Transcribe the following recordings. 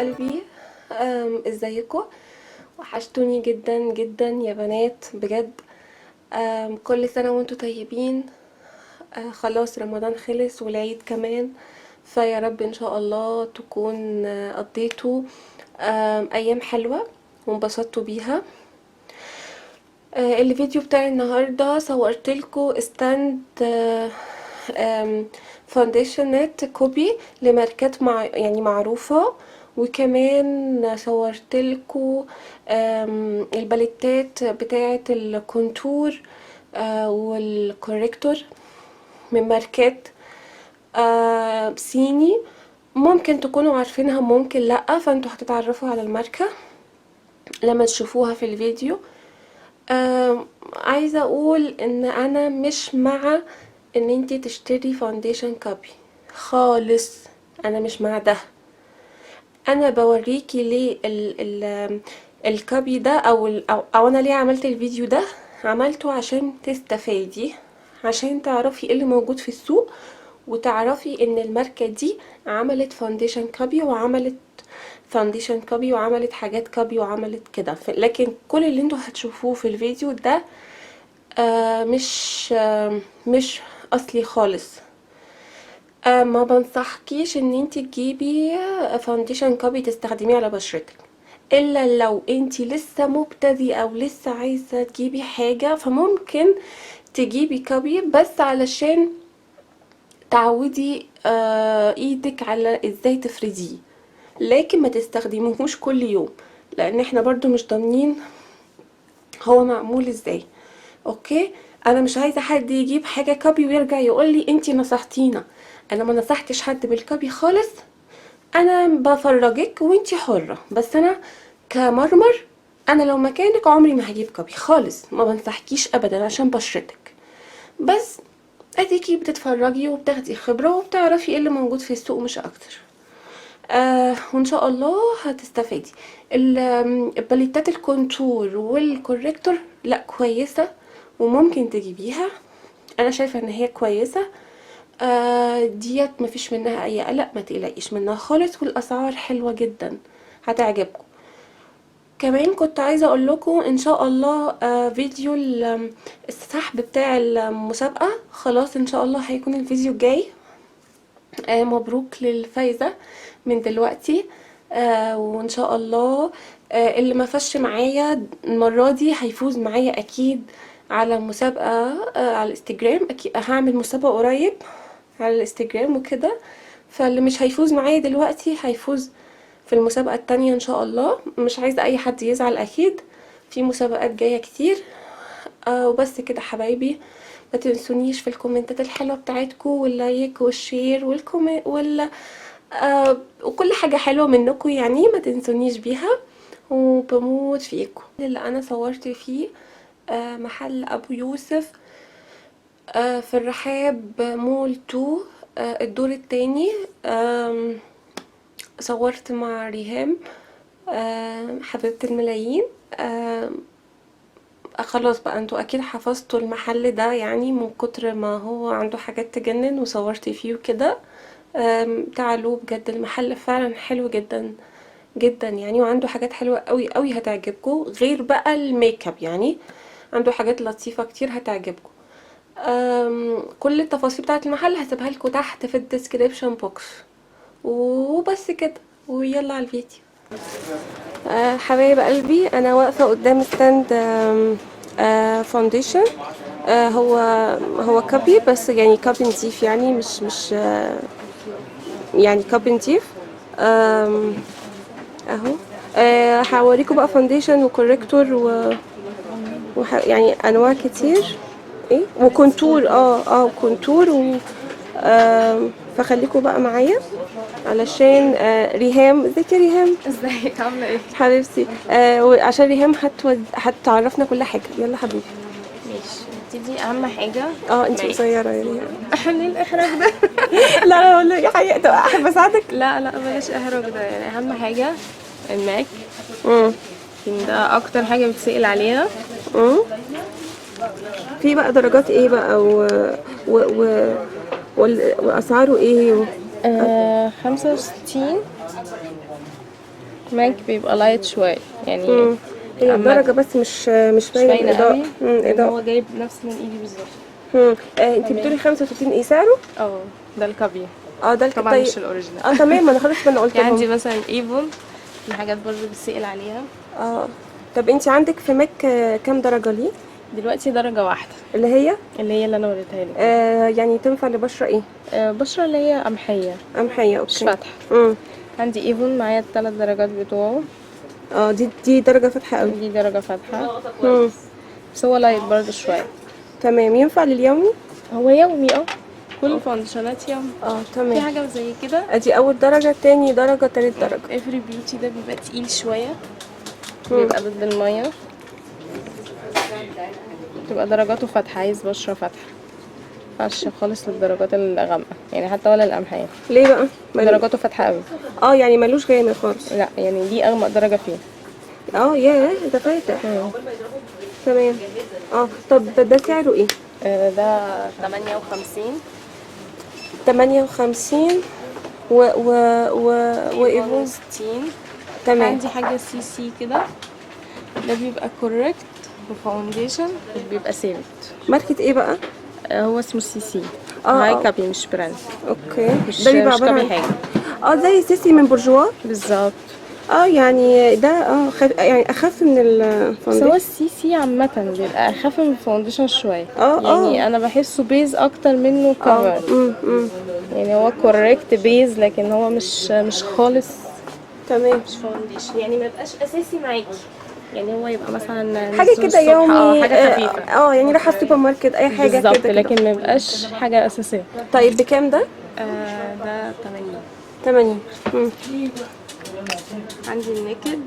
قلبي. ازيكم؟ وحشتوني جدا جدا يا بنات بجد. كل سنة وانتم طيبين. خلاص رمضان خلص والعيد كمان، فيا رب ان شاء الله تكون قضيتوا ايام حلوة وانبسطتوا بيها. الفيديو بتاع النهاردة صورت لكم stand فاونديشنات copy لماركات مع يعني معروفة، وكمان صورت لكم الباليتات بتاعة ال contour وال corrector من ماركات صيني، ممكن تكونوا عارفينها ممكن لأ، فانتوا هتتعرفوا على الماركة لما تشوفوها في الفيديو. عايزة اقول ان انا مش مع ان انتي تشتري foundation copy خالص، انا مش مع ده. انا بوريكي ليه ال ال copy ده او انا ليه عملت الفيديو ده. عملته عشان تستفادي، عشان تعرفي ايه اللي موجود في السوق، وتعرفي ان الماركة دي عملت foundation copy وعملت foundation copy وعملت حاجات copy وعملت كده. لكن كل اللي انتوا هتشوفوه في الفيديو ده مش اصلي خالص. ما بنصحكيش ان انت تجيبي foundation copy تستخدميه على بشرتك، الا لو انت لسه مبتدئه او لسه عايزه تجيبي حاجه، فممكن تجيبي copy بس علشان تعودي ايدك على ازاي تفرديه، لكن ما تستخدميهوش كل يوم، لان احنا برضو مش ضامنين هو معمول ازاي. okay، انا مش عايزه حد يجيب حاجه copy ويرجع يقول لي انتي نصحتينا. انا ما نصحتش حد بال copy خالص، انا بفرجك وانتي حره، بس انا كمرمر انا لو مكانك عمري ما هجيب copy خالص، ما بنصحكيش ابدا عشان بشرتك. بس اديكي بتتفرجي وبتاخدي خبره وبتعرفي ايه اللي موجود في السوق مش اكتر. وان شاء الله هتستفادي. الباليتات ال contour وال corrector لا كويسة وممكن تجيبيها، انا شايفه ان هي كويسة. ديت مفيش منها اي قلق، ما تقلقيش منها خالص، والاسعار حلوة جدا هتعجبكم. كمان كنت عايزه اقول لكم ان شاء الله فيديو السحب بتاع المسابقة خلاص ان شاء الله هيكون الفيديو الجاي. مبروك للفايزه من دلوقتي. وان شاء الله اللي ما فازش معايا المرة دي هيفوز معايا اكيد على مسابقة على الانستجرام. اكيد هعمل مسابقة قريب على الانستجرام وكده، فاللي مش هيفوز معايا دلوقتي هيفوز في المسابقة التانية ان شاء الله. مش عايزه اي حد يزعل، اكيد في مسابقات جاية كتير. وبس كده حبايبي، ما تنسونيش في الكومنتات الحلوة بتاعتكم وال like وال share وال comment وكل حاجة حلوة منكم، يعني ما تنسونيش بيها، وبموت فيكم. اللي انا صورت فيه محل ابو يوسف في الرحاب مول 2، الدور التاني. صورت مع ريهام حبيبة الملايين. خلاص بقى انتوا اكيد حفظتوا المحل ده، يعني من كتر ما هو عنده حاجات تجنن وصورت فيه وكده. تعالوا بجد المحل فعلا حلو جدا جدا يعني، وعنده حاجات حلوة قوي قوي هتعجبكم، غير بقى الميك اب، يعني عنده حاجات لطيفة كتير هتعجبكم. كل التفاصيل بتاعت المحل هسيبها لكم تحت في ال description box. وبس كده، ويلا على الفيديو. حبايب قلبي، انا واقفة قدام stand foundation. هو copy، بس يعني copy نضيف، يعني مش يعني copy نضيف. اهو. هوريكم بقى foundation و corrector يعني انواع كتير، ايه و contour، contour فخليكم بقى معايا علشان ريهام. ازيك يا ريهام؟ ازيك عامله ايه؟ حبيبتي. عشان ريهام هتعرفنا كل حاجة. يلا حبيبي. ماشي، نبتدي اهم حاجة. انتي قصيرة يا ريهام. ليه الاحراج ده؟ لا لا والله حقيقة. طب احب اساعدك؟ لا لا بلاش احراج ده. يعني اهم حاجة الماك، ده اكتر حاجة بتسأل عليها. في بقى درجات ايه بقى واسعاره ايه 65. MAC بيبقى light شوية يعني. هي عامة. الدرجة بس مش مش باينة، باينة الاضاءه. قوي. لأن اضاءه. هو جايب نفس من ايدي بالظبط. انت بتقولي 35، ايه سعره؟ اه ده ال copy. اه ده طبعا طيب. مش ال original. اه تمام، ما انا خلاص، ما انا قلت في عندي لهم. مثلا Avon، في حاجات برضه بتسأل عليها. اه طب انت عندك في MAC كام درجه ليه؟ دلوقتي درجة واحدة. اللي هي؟ اللي هي اللي انا وريتها لك. يعني تنفع لبشره ايه؟ بشرة اللي هي قمحية. قمحيه، okay. مش فاتحة. عندي Avon معايا الثلاث درجات بتوعه. اه دي درجه فاتحة قوي. دي درجة فاتحة. بس هو light برضه شوية. تمام، ينفع لليومي؟ هو يومي اه، كل ال foundation ات يومي. في تمام. حاجة زي كده. ادي اول درجه، تاني درجه، تالت درجه. Every Beauty ده بيبقى تقيل شوية، بيبقى ضد المية، بتبقى درجاته فاتحة، عايز بشرة فاتحة، مينفعش خالص للدرجات الغامقة يعني، حتى ولا القمحية. ليه بقى؟ درجاته فاتحة قوي. يعني ملوش غامق خالص. لا يعني دي اغمق درجة فيه. ياه ده فاتح. تمام. طب ده سعره ايه؟ ده 58. 58 و و و و Avon 60. تمام. عندي حاجة CC كده، ده بيبقى correct و foundation وبيبقى ثابت. ماركة ايه بقى؟ هو اسمه CC. high copy مش brand. okay. مش ده بيبقى مش عبارة copy عن حاجة. زي CC من Bourjois بالظبط. يعني ده يعني اخف من بس هو ال foundation. ال CC عامة بيبقى اخف من ال foundation شوية. يعني انا بحسه base اكتر منه cover. يعني هو correct base، لكن هو مش خالص. تمام. مش foundation، يعني ما يبقاش اساسي معاكي، يعني هو يبقى مثلا حاجة نزول كده الصبح، يومي، حاجة خفيفة. يعني رايحة السوبر ماركت، اي حاجة بالظبط، كده. لكن ما يبقاش حاجة اساسية. طيب بكام ده؟ ده 80. 80. عندي ال Naked.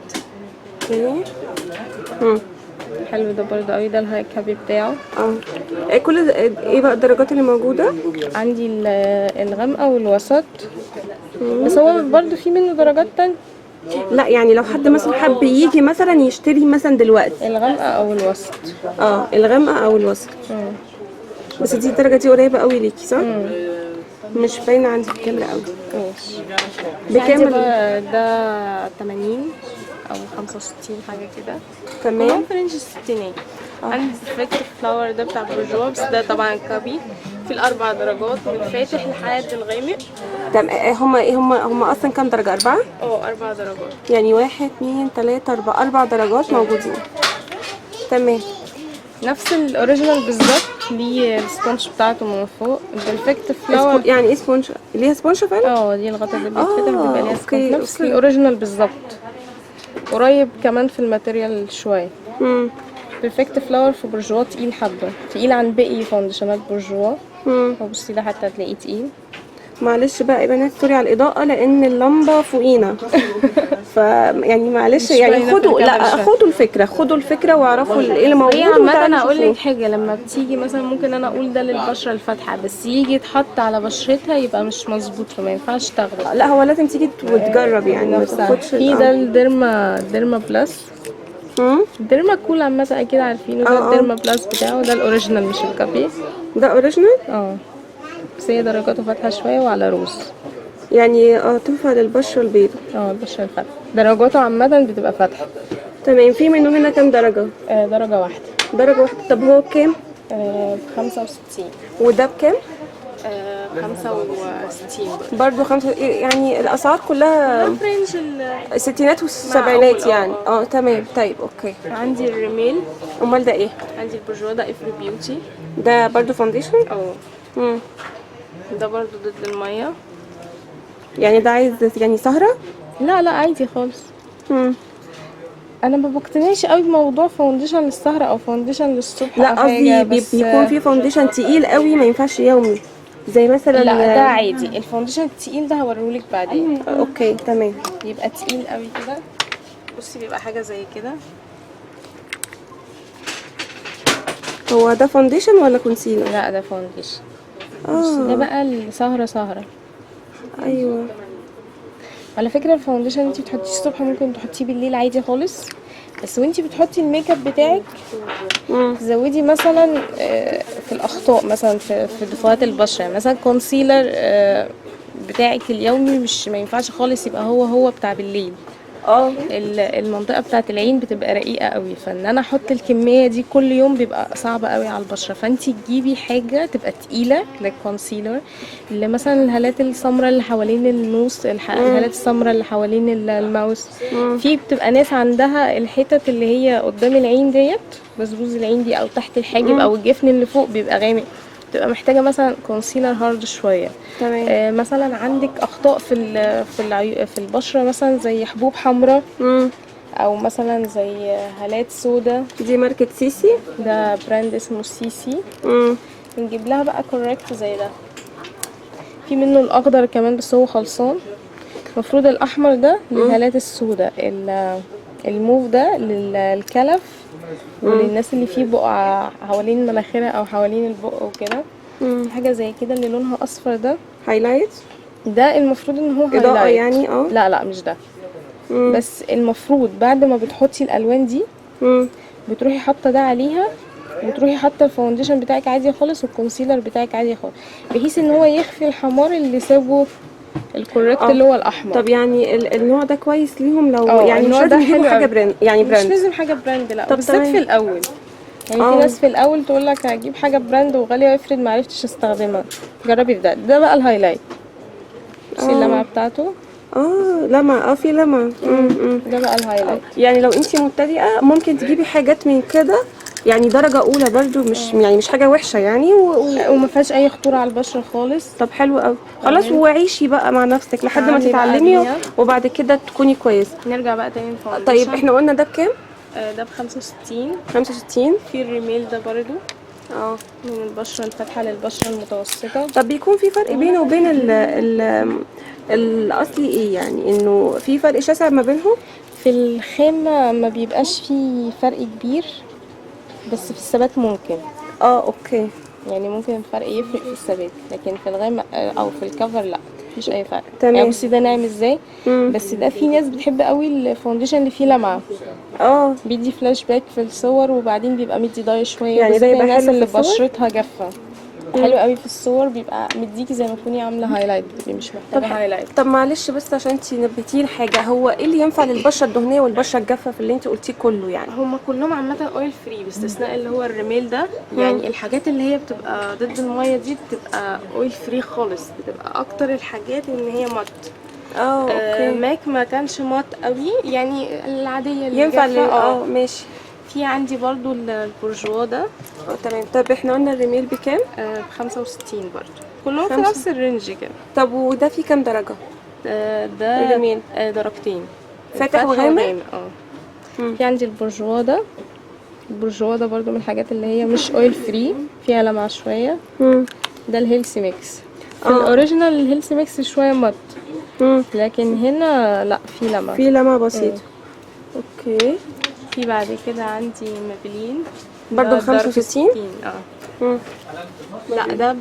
okay. حلو ده برضه قوي، ده ال high copy بتاعه. كل ايه بقى الدرجات اللي موجودة؟ عندي الغامقه والوسط، بس هو برضه في منه درجات تانية. لا يعني لو حد مثلا حب يجي مثلا يشتري مثلا دلوقتي. الغامقه او الوسط. الغامقه او الوسط. بس دي الدرجة دي قريبه قوي ليكي صح؟ مش باينة عندي في الكاميرا قوي. ماشي. بكام ده 80 او 65 حاجة كده. تمام. كلهم في range الستينات. عندي Perfect Flower ده بتاع Bourjois، بس ده طبعا copy، في الاربع درجات من الفاتح لحد الغامق. تمام. هما ايه هما اصلا كام درجه؟ 4؟ 4 درجات. يعني 1 2 3 4، 4 درجات موجودين. تمام. نفس ال original بالظبط، ليه ال sponge بتاعته من فوق. Perfect Flower. يعني ايه sponge؟ ليها sponge فعلا؟ دي الغطا اللي بيتفتح بيبقى ليها sponge. نفس okay. ال original بالظبط، قريب كمان في ال material شوية. Perfect Flower في Bourjois تقيل حبه، تقيل عن باقي foundation ات Bourjois. وبصي ده حتى هتلاقيه تقيل. معلش بقى يا بنات، sorry على الاضاءة لان اللمبة فوقينا. ف يعني معلش، يعني خدوا، لا خدوا الفكرة، خدوا الفكرة واعرفوا ايه اللي موجود. هي عامة انا اقول لك حاجة، لما بتيجي مثلا ممكن انا اقول ده للبشره الفاتحة، بس يجي يتحط على بشرتها يبقى مش مظبوط، فما ينفعش تاخده. لا هو لازم تيجي وتجرب يعني، ما تاخدش. في ده ال Derma، Derma Plus. Dermacol عامة اكيد عارفينه، ده ال Derma Plus بتاعه، ده ال original مش ال copy. ده original؟ بس هي درجاته فاتحة شوية وعلى روز. يعني تنفع للبشرة البيضاء. البشرة الفاتحة درجاته عامة بتبقى فاتحة. تمام. في منه هنا كام درجة؟ درجة واحدة. درجة واحدة. طب هو بكام؟ 65. وده بكام؟ 65 برضه 5، يعني الأسعار كلها في range الستينات والسبعينات يعني. تمام. طيب okay. عندي ال Rimmel. امال ده ايه؟ عندي ال Bourjois ده Every Beauty. ده برضه foundation؟ ده برضه ضد المية. يعني ده عايز يعني سهرة؟ لا لا عادي خالص. انا ما بقتنعش قوي بموضوع foundation للسهرة او foundation للصبح. لا قصدي بيكون في foundation تقيل قوي ما ينفعش يومي، زي مثلا. لا ده عادي، ال foundation التقيل ده هوريهولك بعدين. okay تمام. يبقى تقيل قوي كده، بصي بيبقى حاجة زي كده. هو ده foundation ولا concealer؟ لا ده foundation. ده بقى السهرة سهرة. ايوه. على فكرة ال foundation انتي بتحطيه الصبح ممكن تحطيه بالليل عادي خالص، بس وانتي بتحطي الميك اب بتاعك تزودي مثلا في الاخطاء، مثلا في دفوات البشرة، يعني مثلا concealer بتاعك اليومي مش ما ينفعش خالص يبقى هو بتاع بالليل. المنطقة بتاعه العين بتبقى رقيقه قوي، فان انا احط الكمية دي كل يوم بيبقى صعب قوي على البشرة. فانت تجيبي حاجة تبقى تقيلة لل concealer، اللي مثلا الهالات السمراء اللي حوالين ال nose، الهالات السمراء اللي حوالين ال mouth. في بتبقى ناس عندها الحتت اللي هي قدام العين ديت، بزبوز العين دي او تحت الحاجب او الجفن اللي فوق بيبقى غامق، بتبقى محتاجه مثلا concealer hard شوية. تمام. مثلا عندك اخطاء في البشرة، مثلا زي حبوب حمراء، او مثلا زي هالات سودا. دي ماركة سيسي، ده brand اسمه سيسي. بنجيب لها بقى correct زي ده، في منه الاخضر كمان بس هو خلصان. المفروض الاحمر ده للهالات السودا، الموف ده للكلف وللناس اللي فيه بقع حوالين مناخيرها او حوالين البق وكده. حاجة زي كده اللي لونها اصفر ده highlight، ده المفروض ان هو اضاءه highlight. يعني. لا لا مش ده. بس المفروض بعد ما بتحطي الالوان دي بتروحي حاطه ده عليها، وتروحي حاطه ال foundation بتاعك عادي خالص وال concealer بتاعك عادي خالص، بحيث ان هو يخفي الحمار اللي سابه ال correct اللي هو الاحمر. طب يعني النوع ده كويس ليهم لو يعني مش النوع ده لازم يجيبوا حلو حاجة أوي. brand، يعني مش brand. لازم حاجة brand، لا، طب بالذات تمام. في الاول. يعني في ناس في الاول تقول لك هجيب حاجة brand وغاليه، افرض ما عرفتش استخدمها. جربي في ده، ده بقى ال highlight. بصي اللمعة بتاعته. لمعة، في لمعة. ده بقى ال highlight. يعني لو انتي مبتدئة ممكن تجيبي حاجات من كده، يعني درجه اولى برضو، مش يعني مش حاجة وحشة يعني، وما فيهاش اي خطورة على البشرة خالص. طب حلو قوي. خلاص، وعيشي بقى مع نفسك لحد ما عندي بقى تتعلمي، بيها. وبعد كده تكوني كويسة. نرجع بقى تاني لل foundation. طيب احنا قلنا ده بكام؟ ده ب 65. 65. في الريميل ده برضو من البشرة الفاتحة للبشره المتوسطة. طب بيكون في فرق بينه وبين ال ال الاصلي ايه؟ يعني انه في فرق شاسع ما بينهم؟ في الخامة ما بيبقاش في فرق كبير، بس في الثبات ممكن. okay. يعني ممكن الفرق يفرق في الثبات، لكن في الغامق او في ال cover لا، مفيش اي فرق. تمام. يعني بصي ده ناعم ازاي. بس ده في ناس بتحب قوي ال foundation اللي فيه لمعة، بيدي فلاش باك في الصور، وبعدين بيبقى مدي ضاي شوية. يعني ده يبقى الناس حلو اللي في الصور؟ بشرتها جافة حلو قوي في الصور، بيبقى مديكي زي ما تكوني عامله highlight، بتبقي مش محتاجه highlight. طب معلش بس عشان انتي نبهتيني لحاجة، هو ايه اللي ينفع للبشره الدهنية والبشره الجافه في اللي انتي قلتيه كله يعني؟ هما كلهم عامة oil free باستثناء اللي هو الريميل ده. يعني الحاجات اللي هي بتبقى ضد المية دي بتبقى oil free خالص، بتبقى اكتر الحاجات ان هي matte. okay. ماك ما كانش matte قوي، يعني العادية اللي ينفع جافة. ماشي. في عندي برضو البورجوا ده. تمام. طب احنا قلنا الريميل بكام؟ ب 65 برضو، كلهم في نفس ال range كده. طب وده فيه كام درجة؟ ده الريميل درجتين، فاتح وغامق. في عندي البورجوا ده. البورجوا ده برضو من الحاجات اللي هي مش oil free، فيها لمعة شوية. ده ال Healthy Mix. في ال original ال Healthy Mix شوية matte، لكن هنا لا، في لمعة، في لمعة بسيطة. okay. في بعد كده عندي مابلين برضه ب 65. لا ده ب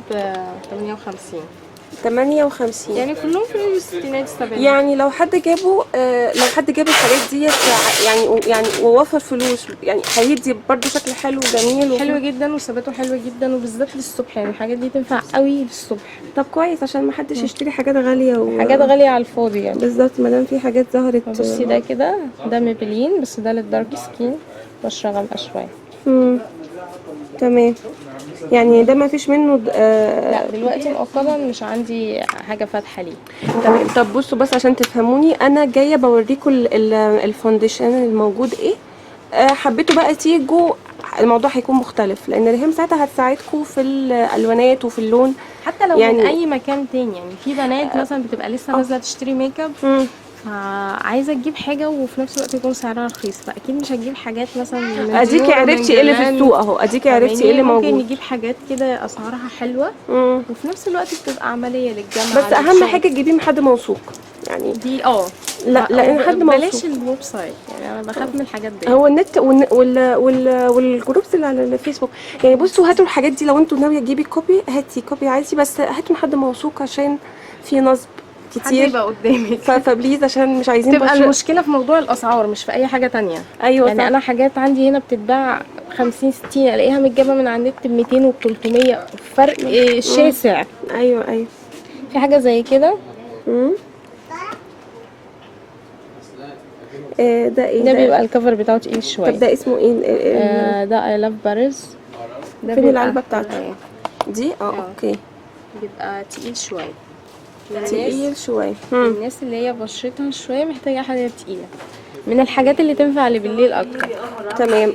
58. 58. يعني كلهم في الستينات السبعينات. يعني لو حد جابه، لو حد جاب الحاجات ديت يعني ووفر فلوس، يعني هيدي برضه شكل حلو وجميل حلو جدا، وثباته حلو جدا، وبالذات للصبح. يعني الحاجات دي تنفع قوي للصبح. طب كويس، عشان ما حدش يشتري حاجات غالية حاجات غالية على الفاضي يعني. بالظبط، ما دام في حاجات ظهرت. بصي ده كده، ده ميبلين بس ده لل dark skin، بشره غامقه شوية. تمام. يعني ده ما فيش منه لا دلوقتي مؤخرا مش عندي حاجة فاتحة ليه. تمام. طب بصوا بس عشان تفهموني، انا جاية بوريكم ال foundation الموجود ايه. حبيتوا بقى تيجوا الموضوع هيكون مختلف، لان ريهام ساعتها هتساعدكم في الالوانات وفي اللون، حتى لو يعني من اي مكان تاني. يعني في بنات مثلا بتبقى لسه نازله تشتري ميك اب، فعايزه تجيب حاجة وفي نفس الوقت يكون سعرها رخيص، فاكيد مش هتجيب حاجات مثلا من اديكي عرفتي ايه اللي في السوق اهو، اديكي عرفتي ايه اللي موجود. ممكن نجيب حاجات كده اسعارها حلوة وفي نفس الوقت بتبقى عملية للجامعة. بس اهم حاجة تجيبيه من حد موثوق يعني. دي لا لان حد موثوق، بلاش ال website، يعني انا بخاف من الحاجات دي. هو النت وال groups اللي على الفيسبوك يعني. بصوا هاتوا الحاجات دي لو انتوا ناوية تجيبي copy، هاتي copy عادي، بس هاتوا من حد موثوق عشان في نصب كتير يبقى قدامك. ف please عشان مش عايزين تبقى المشكلة في موضوع الاسعار مش في اي حاجة تانية. ايوه يعني انا حاجات عندي هنا بتتباع 50 60 الاقيها متجابه من على النت ب 200 وب 300، فرق شاسع. ايوه ايوه. في حاجة زي كده. ده ايه ده؟ بيبقى ال cover بتاعه تقيل شوية. طب ده اسمه ايه؟ ده I Love Paris. ده فين العلبة بتاعته؟ دي okay. بيبقى تقيل شوية. تقيل شوية. الناس اللي هي بشرتها شوية محتاجه حاجة تقيلة، من الحاجات اللي تنفع لبالليل اكتر. تمام.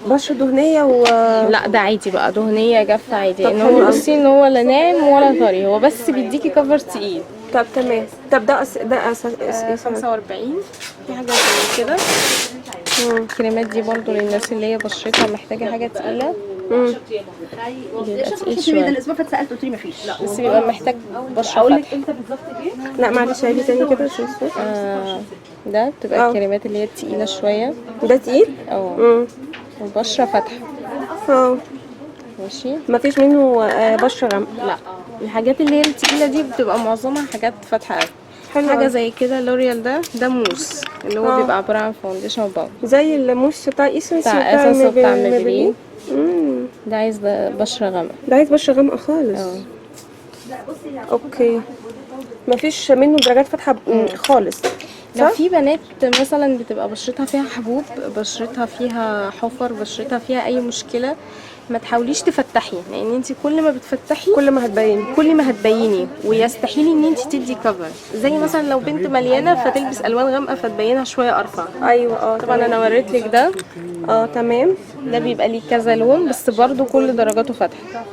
بشره دهنية لا ده عادي بقى، دهنية جافة عادي. ان هو بصي ان هو لا ناعم ولا طري، هو بس بيديكي cover تقيل. طب تمام. طب ده ده 45. في حاجة زي كده. الكريمات دي برضو للناس اللي هي بشرتها محتاجه حاجة تقيلة. بيبقى تقيل شوية. الاسبوع فات سالت قلت لي مفيش، بس بيبقى محتاج بشره. اقول لك امتى بالظبط جه؟ لا معلش عيدي تاني كده عشان الصوت. ده بتبقى الكريمات اللي هي التقيله شوية. ده تقيل؟ والبشره فاتحة. ماشي. مفيش منه بشره غامقه؟ لا، الحاجات اللي هي التقيله دي بتبقى معظمها حاجات فاتحة قوي. حلو. حاجة زي كده لوريال، ده موس اللي هو بيبقى عبارة عن foundation و powder، زي الموس بتاع Essence بتاع Essence وبتاع Maybelline. ده عايز بشره غامقه. ده عايز بشره غامقه خالص. okay. مفيش منه درجات فاتحة خالص. لو في بنات مثلا بتبقى بشرتها فيها حبوب، بشرتها فيها حفر، بشرتها فيها اي مشكلة، ما تحاوليش تفتحي، لان انت كل ما بتفتحي كل ما هتبيني، كل ما هتبيني، ويستحيل ان انت تدي cover. زي مثلا لو بنت مليانة فتلبس الوان غامقه فتبينها شوية ارفع. ايوه. طبعا انا وريت لك ده. تمام. ده بيبقى ليه كذا لون، بس برده كل درجاته فاتحة.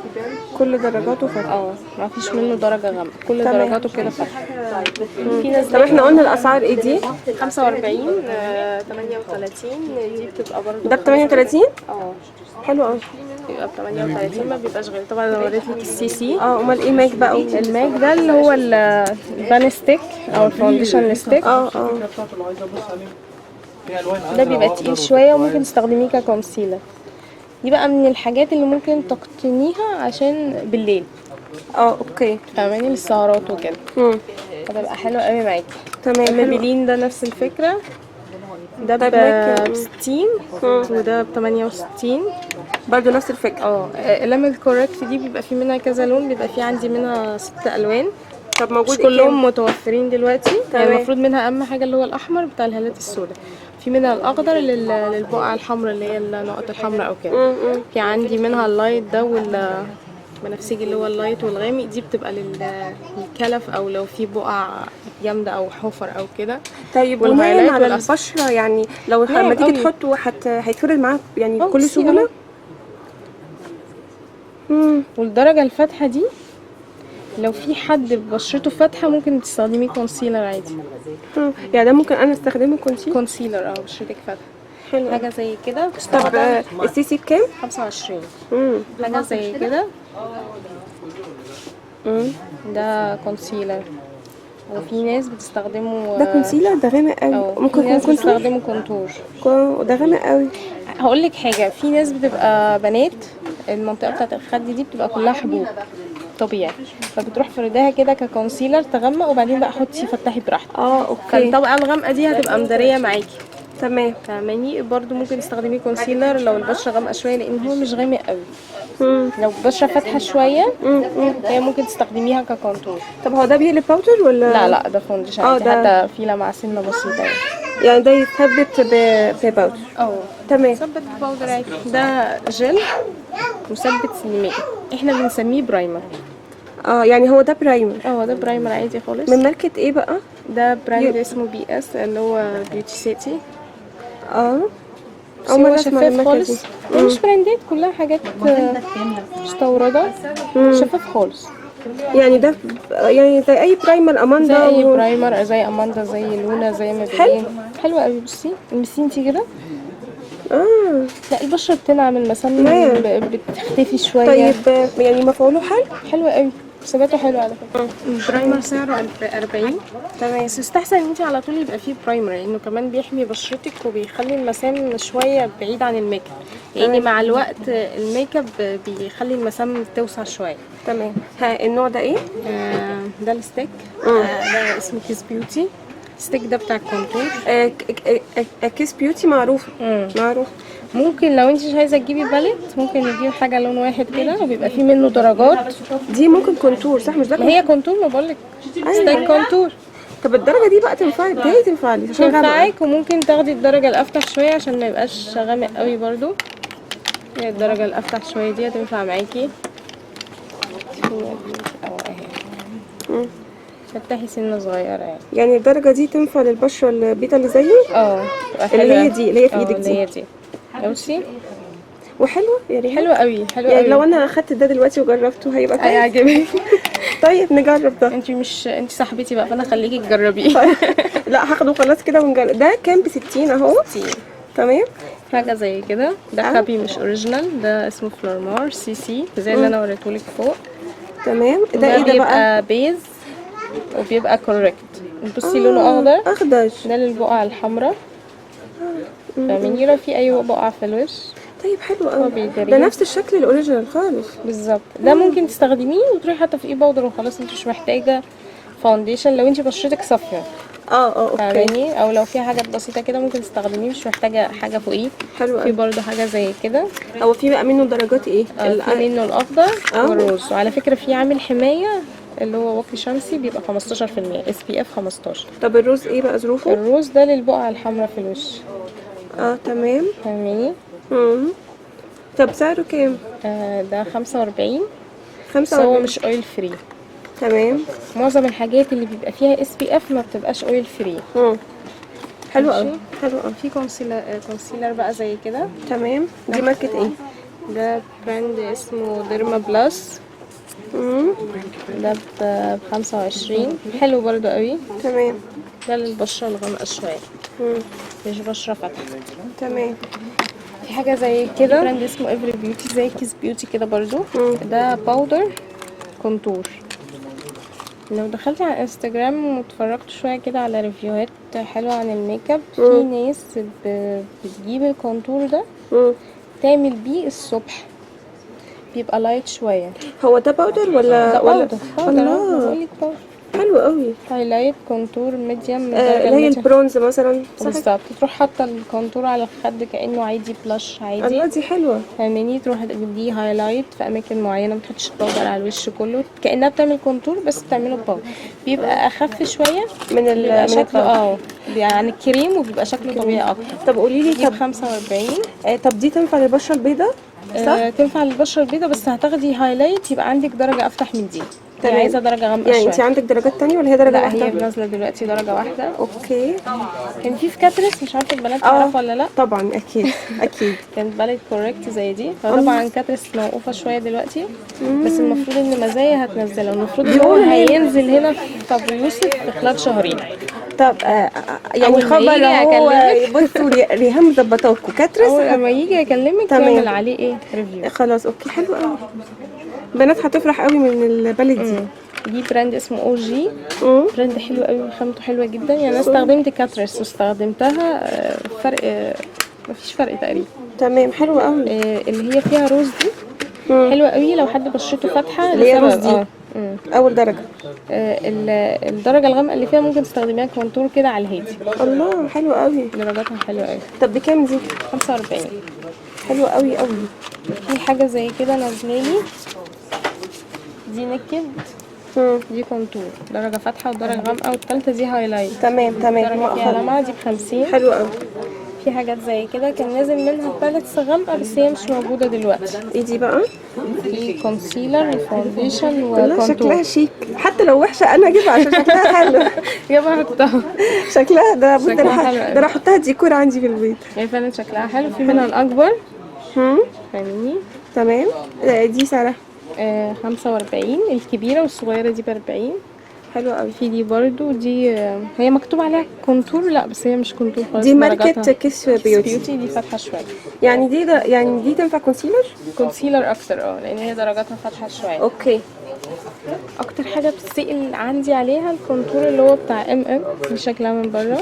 كل درجاته فاتحة. ما فيش منه درجه غامقه، كل درجاته كده فاتحة. في ناس. طب احنا قلنا الاسعار ايه دي؟ 45، 38. دي بتبقى برده ده ب 38. حلو قوي. بيبقى ب 38، ما بيبقاش غالي. طبعا انا وريت لك ال CC. امال ايه MAC بقى؟ ال MAC ده اللي هو ال pan stick او ال foundation stick. ده بيبقى تقيل شوية وممكن تستخدميه ك concealer. دي بقى من الحاجات اللي ممكن تقتنيها عشان بالليل. okay. فاهماني؟ للسهرات وكده. هتبقى حلوة قوي معاكي. تمام. Maybelline ده نفس الفكرة. ده ب 60 وده ب 68 برضه نفس الفكرة. اقلام ال correct دي بيبقى فيه منها كذا لون، بيبقى فيه عندي منها 6 الوان. طب موجود مش كلهم متوفرين دلوقتي. يعني المفروض منها اهم حاجة اللي هو الاحمر بتاع الهالات السوداء، في منها الاخضر للبقع الحمراء اللي هي النقط الحمراء او كده. في عندي منها ال light ده والبنفسجي اللي هو ال light والغامق، دي بتبقى للكلف او لو في بقع جامدة او حفر او كده. طيب وناعم على البشرة يعني لو لما تيجي تحطه هيتفرد معاك يعني بكل سهولة. والدرجة الفاتحة دي لو في حد بشرته فاتحة ممكن تستخدميه concealer عادي. يعني ده ممكن انا استخدمه concealer؟ concealer بشرتك فاتحة. حلو. حاجة زي كده. طب ال CC بكام؟ 25. حاجة زي كده. ده concealer، وفي ناس بتستخدمه. ده concealer ده غامق قوي. ممكن يكون بتستخدمه contour. ده غامق قوي. هقول لك حاجة، في ناس بتبقى بنات المنطقة بتاعت الخد دي بتبقى كلها حبوب طبيعي، فبتروح فرداها كده ك concealer تغمق، وبعدين بقى حطي فتحي براحتك. okay. فالطبقه الغامقه دي هتبقى مداريه معاكي. تمام. فاهماني؟ برضو ممكن تستخدميه concealer لو البشرة غامقه شوية، لان هو مش غامق قوي. لو البشرة فاتحة شوية هي ممكن تستخدميها ك contour. طب هو ده بيقلب powder ولا؟ لا لا، ده foundation. حتى في لمعة سنة بسيطة يعني ده يتثبت ب powder. تمام. يثبت ب powder عادي. ده جل مثبت سينمائي، احنا بنسميه primer. يعني هو ده primer. ده primer عادي خالص. من ماركة ايه بقى؟ ده brand اسمه BS اللي هو Beauty City. هو شفاف خالص، مش براندات، كلها حاجات مستورده. شفاف خالص يعني. ده يعني زي اي primer اماندا، زي اي primer، زي اماندا، زي لونا، زي ما حلو. حلو قوي. بصي المسي انتي كده. لا البشرة بتنعم، المسام بتختفي شوية. طيب يعني مفعوله حلو؟ حلو قوي، ثباته حلو على فكرة. ال primer سعره 40. تمام. بس يستحسن ان انت على طول يبقى فيه primer، لانه كمان بيحمي بشرتك وبيخلي المسام شوية بعيد عن الميك اب، لان مع الوقت الميك اب بيخلي المسام توسع شوية. تمام. ها النوع ده ايه؟ ده ال stick. ده اسمه Kiss Beauty. stick ده بتاع ال contour. Kiss Beauty معروف. معروف. ممكن لو انت مش عايزه تجيبي palette ممكن نجيب حاجة لون واحد كده، وبيبقى فيه منه درجات. دي ممكن contour صح؟ مش ده ما هي contour، ما بقولك stick contour. طب الدرجة دي بقى تنفع، بتهيألي تنفع لي عشان غامقه. تنفعك، وممكن تاخدي الدرجة الافتح شوية عشان ما يبقاش غامق قوي برضو. هي الدرجة الافتح شوية دي هتنفع معاكي. او اهي. فتحي سنة صغيرة يعني. يعني الدرجة دي تنفع للبشره البيضة اللي زيي؟ اه تبقى اللي هي حلوة. دي، اللي هي في ايدك اللي هي دي. دي. بصي وحلوه يعني، حلوة قوي، حلوة يعني قوي. لو انا اخدت ده دلوقتي وجربته هيبقى كويس؟ هيعجبك. طيب نجرب ده. انت مش انت صاحبتي بقى، فانا خليكي تجربيه. لا هاخده خلاص كده ونجرب. ده كام؟ ب 60 اهو. تمام. حاجة زي كده، ده copy مش original، ده اسمه Flormar CC زي اللي انا وريتهولك فوق. تمام. ده ايه ده بقى؟ بيبقى base وبيبقى correct. بصي لونه اخضر. اخضر. ده للبقع الحمراء، فاهميني؟ لو في اي بقع في الوش. طيب حلو قوي. بيداريه. ده نفس الشكل ال original خالص. بالظبط. ده ممكن تستخدميه وتروحي حاطه فيه powder وخلاص، انت مش محتاجه foundation لو انت بشرتك صافية. اه okay. فاهماني؟ او لو في حاجات بسيطة كده ممكن تستخدميه، مش محتاجه حاجة فوقيه. حلو في قوي. برضو حاجة زي كده. هو في بقى منه درجات ايه؟ في منه الاخضر وال rose. وعلى فكرة في عامل حماية اللي هو واقي شمسي بيبقى 15% SPF 15. طب ال rose ايه بقى ظروفه؟ ال rose ده للبقع الحمراء في الوش. تمام. فاهماني؟ طب سعره كام؟ ده 45. بس هو 45. مش oil free. تمام. معظم الحاجات اللي بيبقى فيها SPF ما بتبقاش oil free. حلو قوي، حلو قوي. في concealer بقى زي كده. تمام. دي ماركة ايه؟ ده brand اسمه Dermaplus. ده ب 25، حلو برضو قوي. تمام. ده للبشرة الغامقة شوية، مش بشرة فاتحة. تمام. في حاجة زي كده brand اسمه Every Beauty، زي Kiss Beauty كده برضو. ده powder contour. لو دخلتي على انستجرام واتفرجت شوية كده على review هات حلوة عن الميك اب، في ناس بتجيب ال contour ده تعمل بيه الصبح، بيبقى light شوية. هو ده powder ولا ده ولا powder. powder. الله. بقولك powder. حلو قوي. highlight contour medium. اللي هي البرونز مثلا، صح؟ بالظبط. تروح حاطه ال contour على الخد كانه عادي blush عادي. الله دي حلوة. فاهماني؟ تروح تديه highlight في اماكن معينة، ما تحطش ال powder على الوش كله، كانها بتعمل contour بس بتعمله powder، بيبقى اخف شوية من بيبقى من شكله ال powder. يعني الكريم، وبيبقى شكله طبيعي اكتر. طب قولي لي، دي ب طب 45. طب دي تنفع للبشره البيضاء؟ صح؟ تنفع للبشره البيضاء، بس هتاخدي highlight يبقى عندك درجه افتح من دي. تمام. يعني عايزه درجه غامقه يعني انت شوية. عندك درجات تانية ولا هي درجه لا واحدة؟ هي نازله دلوقتي درجه واحدة. okay. كان في Catrice، مش عارفه البنات تعرف ولا لا. طبعا اكيد اكيد. كانت palette correct زي دي، فطبعا Catrice موقوفة شوية دلوقتي، بس المفروض ان مزايا هتنزلها، المفروض ان هو هينزل هنا في ابو يوسف في خلال شهرين. طب يعني أول ما خبر يجي اهو. هكلمك. بصوا ريهام مظبطاكوا Catrice. اول ما يجي اكلمك تمام. نعمل عليه ايه review. خلاص okay حلو قوي. بنات هتفرح قوي من ال palette دي. دي brand اسمه OG، brand حلو قوي وخامته حلوة جدا. يعني انا استخدمت Catrice واستخدمتها، فرق مفيش فرق تقريبا. تمام حلو قوي. اللي هي فيها rose دي حلوة قوي لو حد بشرته فاتحة. اللي هي لسبب- rose دي. اول درجه. الدرجة الغامقه اللي فيها ممكن تستخدميها contour كده على الهادي. الله حلو قوي. درجاتها حلوة قوي. طب بكام دي؟ 45. حلو قوي قوي. في حاجة زي كده نازله لي، دي naked، دي contour درجه فاتحة ودرجة غامقه، والثالثة دي highlight. تمام تمام. درجه فيها لمعة، دي ب50. حلو قوي. في حاجات زي كده كان نازل منها palettes غامقه بس هي مش موجودة دلوقتي. ايه دي بقى؟ في concealer و foundation والله شكلها و contour. شيك، حتى لو وحشة انا اجيبها عشان شكلها حلو. يلا احطها. شكلها ده بص، ده شكلها انا حلو قوي. ده انا احطها ديكور عندي في البيت. هي فعلا شكلها حلو. في منها الاكبر. فاهميني؟ تمام. دي سعرها 45 الكبيرة، والصغيرة دي ب40. حلو قوي. في دي برضو، دي هي مكتوب عليها contour، لا بس هي مش contour خالص. دي ماركة درجاتها Kiss Beauty. Beauty دي فاتحة شوية. يعني دي ده يعني دي تنفع concealer؟ concealer اكتر، لان هي درجاتها فاتحة شوية. okay. اكتر حاجة بتسأل عندي عليها ال contour اللي هو بتاع MM، دي شكلها من بره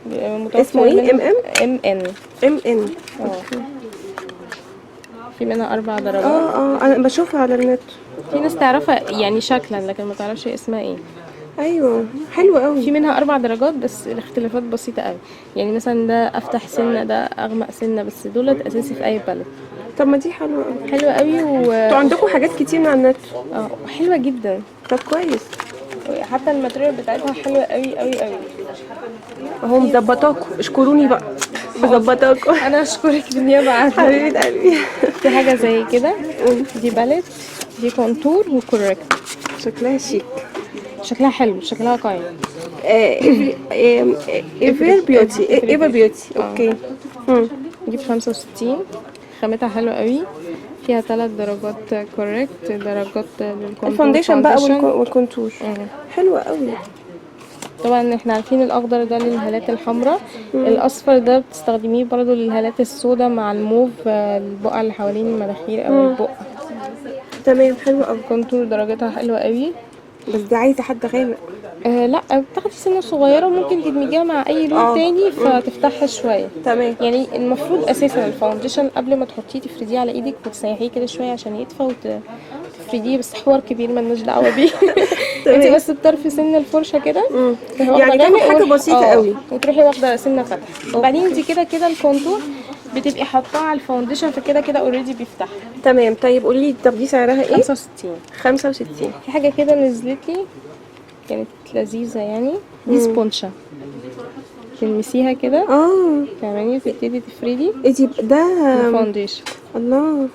بيبقى متوفر. اسمه ايه؟ منها- MN. MN. في منها 4 درجات. انا بشوفها على النت. في ناس تعرفها يعني شكلا لكن ما تعرفش اسمها ايه. ايوه حلو قوي. في منها 4 درجات بس الاختلافات بسيطة قوي، يعني مثلا ده افتح سنة، ده اغمق سنة، بس دولت اساسي في اي palette. طب ما دي حلوة قوي. حلوة قوي انتوا عندكم حاجات كتير من على النت. وحلوه جدا. طب كويس. حتى ال material بتاعتها حلوة قوي قوي قوي. اهو مظبطاكوا، اشكروني بقى، مظبطاكوا. انا اشكرك بالنيابة عنك. حبيبه قلبي. في حاجة زي كده، دي palette، دي contour و correct. شكلها شيك. شكلها حلو، شكلها قايم. Ever Beauty، Ever Beauty، okay. دي ب65، خامتها حلوة قوي، فيها 3 درجات correct، درجات لل contour، ال foundation بقى foundation. وال contour. حلوة قوي. طبعا احنا عارفين الاخضر ده للهالات الحمراء، الاصفر ده بتستخدميه برضو للهالات السوداء مع الموف، البقع اللي حوالين المناخير او البق. تمام، حلوة قوي. contour درجتها حلوة قوي. بس دي عايزه حد غامق. آه لا، بتاخدي سنة صغيرة وممكن تدمجيها مع اي لون تاني فتفتحها شوية. تمام. يعني المفروض اساسا ال foundation قبل ما تحطيه تفرديه على ايدك وتسيحيه كده شوية عشان يدفى وتفرديه، بس حوار كبير مالناش دعوه بيه. انت بس بطرف سن الفرشة كده تروحي واخدة يعني تاخد غامق حاجة بسيطة قوي. وتروحي واخده سنة فاتحة، وبعدين انت كده كده ال contour بتبقي حاطاه على ال foundation، فكده كده already بيفتح. تمام. طيب قولي لي، طب دي سعرها ايه؟ 65. 65. في حاجة كده نزلت لي كانت لذيذة يعني، دي سبونشة تلمسيها كده فاهماني، تبتدي تفردي ايه دي ده؟ ال foundation. الله،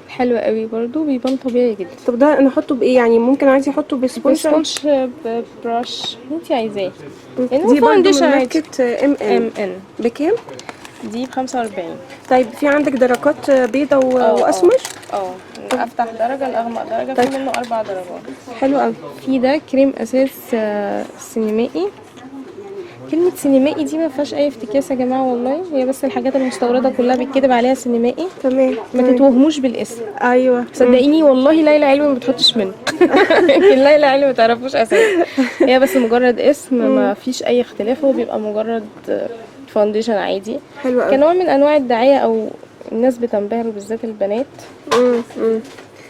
حلو قوي برضو، بيبان طبيعي جدا. طب ده انا احطه بايه يعني؟ ممكن عايزه احطه ب sponge؟ ب sponge، ب brush، انت عايزاه. يعني دي برضو foundation من عادي. ماركة ام ان. ام ان. بكام؟ دي ب45. طيب في عندك درجات بيضة واسمر؟ افتح درجة، الاغمق درجة، في منه 4 درجات. حلو قوي. في ده كريم اساس سينمائي. كلمة سينمائي دي ما فيهاش اي افتكاس يا جماعة والله، هي بس الحاجات المستوردة كلها بيتكتب عليها سينمائي. تمام. ما تتوهموش بالاسم. ايوه صدقيني والله ليلى علوي ما بتحطش منه. يمكن ليلى علوي ما تعرفوش اساسا، هي بس مجرد اسم، ما فيش اي اختلاف، هو بيبقى مجرد foundation عادي. حلو قوي. كنوع من انواع الدعاية، او الناس بتنبهر بالذات البنات.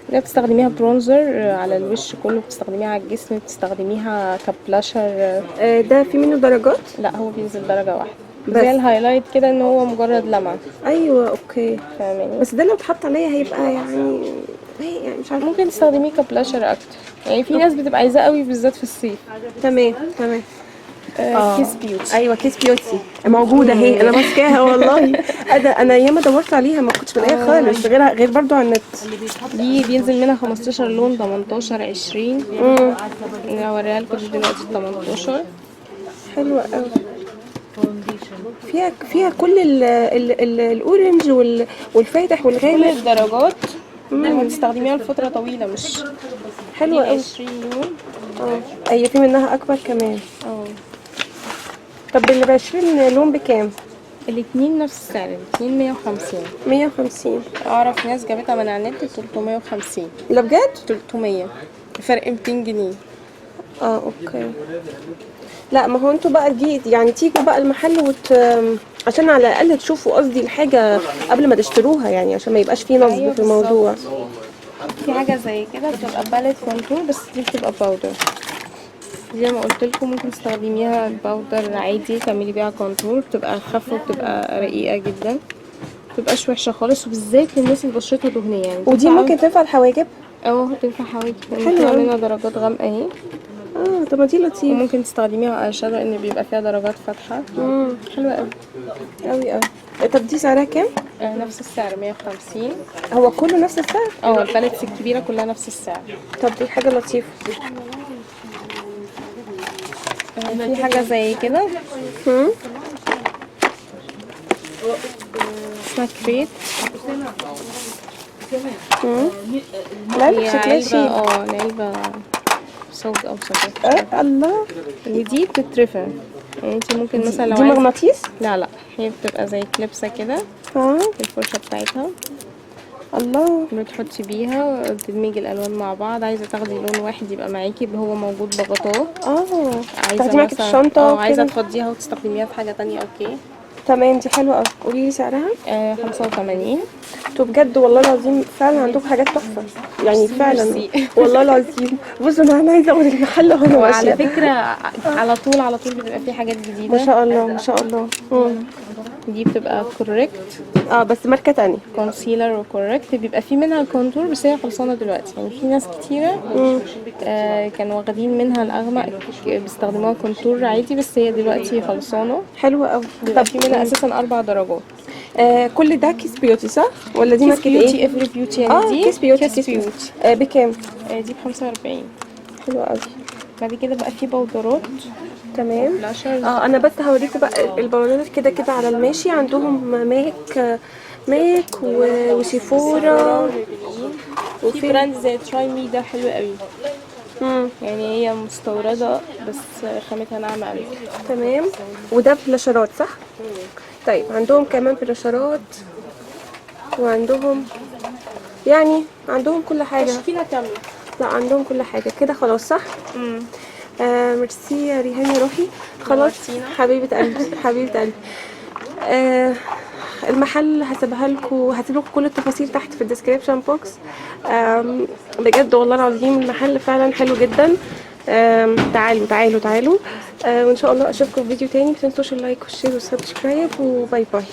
ده بتستخدميها bronzer على الوش كله، بتستخدميها على الجسم، بتستخدميها كبلاشر. ده في منه درجات؟ لا، هو بينزل درجة واحدة بس. زي ال highlight كده، ان هو مجرد لمعة. ايوه okay. فاهماني؟ بس ده لو اتحط عليا هيبقى يعني يعني مش عارفه. ممكن تستخدميه كبلاشر اكتر، يعني في ناس بتبقى عايزاه قوي بالذات في الصيف. تمام تمام. Kiss Beauty. ايوه Kiss Beauty موجودة اهي، انا ماسكاها والله. انا ياما دورت عليها ما كنتش بلاقيها خالص، غير برضو على النت. دي بينزل منها 15 لون، 18، 20. انا هوريها لكم دلوقتي 18. حلوة قوي. فيها كل ال ال ال ال orange والفاتح كل والغامق، الدرجات. وتستخدميها لفترة طويلة، مش حلوة قوي. 20 لون. ايوه في منها اكبر كمان. طب اللي ب 20 لون بكام؟ الاتنين نفس السعر، الاتنين 150. 150. اعرف ناس جابتها من على النت 350. لا بجد؟ 300، فرق 200 جنيه. okay. لا ما هو انتوا بقى دي يعني تيجوا بقى المحل عشان على الاقل تشوفوا قصدي الحاجة قبل ما تشتروها، يعني عشان ما يبقاش فيه نصب أيوة في الموضوع. في حاجة زي كده بتبقى palette contour، بس دي بتبقى powder. زي ما قلت لكم ممكن تستخدميها ال powder عادي تعملي بيها contour، بتبقى اخف وبتبقى رقيقه جدا، مبتبقاش وحشة خالص، وبالذات للناس اللي بشرتها دهنية يعني. ودي بتنفع ممكن تنفع الحواجب؟ تنفع حواجب، حلوة فيها أوي. منها درجات غامقه اهي. طب ما دي لطيفة. وممكن تستخدميها eye shadow ان بيبقى فيها درجات فاتحة. حلوة قوي. قوي قوي. طب دي سعرها كام؟ نفس السعر 150. هو كله نفس السعر؟ ال palettes الكبيرة كلها نفس السعر. طب دي حاجة لطيفة. في حاجة زي كده اسمها كريت. لا هي شكلها علبة، شيك. العلبة صوج او صوج. الله. ودي بتترفع، يعني انت ممكن مثلا لو دي عايزة مغناطيس؟ لا لا، هي بتبقى زي كليبسة كده الفرشة بتاعتها. الله. بتحطي بيها تدمجي الالوان مع بعض، عايزه تاخدي لون واحد يبقى معاكي يبقى هو موجود بغطاه. عايزه تاخدي معاكي في مثلا الشنطة عايزه وكده. تفضيها وتستخدميها في حاجة تانية. okay تمام، دي حلوة قوي. قولي لي سعرها. 85. انتوا بجد والله العظيم فعلا عندكم حاجات تحفة يعني فعلا. ميرسي. والله العظيم. بصوا انا عايزه اقول المحل وانا وعلى ماشية. فكرة على طول على طول بتبقى في حاجات جديدة. ما شاء الله ما شاء الله. دي بتبقى correct. اه بس ماركة تانية. concealer و correct، بيبقى في منها ال contour بس هي خلصانه دلوقتي. يعني في ناس كتيرة كانوا واخدين منها الاغمق بيستخدموها contour عادي، بس هي دلوقتي خلصانه. حلوة قوي. بيبقى في منها اساسا 4 درجات. كل ده Kiss Beauty صح؟ ولا دي Kiss ماركة Beauty، ايه؟ Every Beauty يعني. اه دي Kiss Beauty. Kiss Kiss Beauty. Beauty. بكام؟ دي ب45. حلوة قوي. بعد كده بقى في بودرات، تمام. blushers. اه انا بس هوريكم بقى البودرات كده كده على الماشي. عندهم MAC و Sephora. في وفي brand زي Try Me، ده حلو قوي. يعني هي مستورده بس خامتها ناعمة قوي. تمام. وده بلاشرات صح؟ طيب عندهم كمان بلاشرات، وعندهم يعني عندهم كل حاجة. تشكيله كاملة. لا عندهم كل حاجة كده خلاص صح؟ ميرسي يا ريهام يا روحي. خلاص حبيبة قلبي، حبيبة قلبي. المحل هسيبها لكم، هسيب لكم كل التفاصيل تحت في ال description box. بجد والله العظيم المحل فعلا حلو جدا. تعالوا تعالوا تعالوا. وان شاء الله اشوفكم في فيديو تاني. ما تنسوش ال like وال share وال subscribe، و bye bye.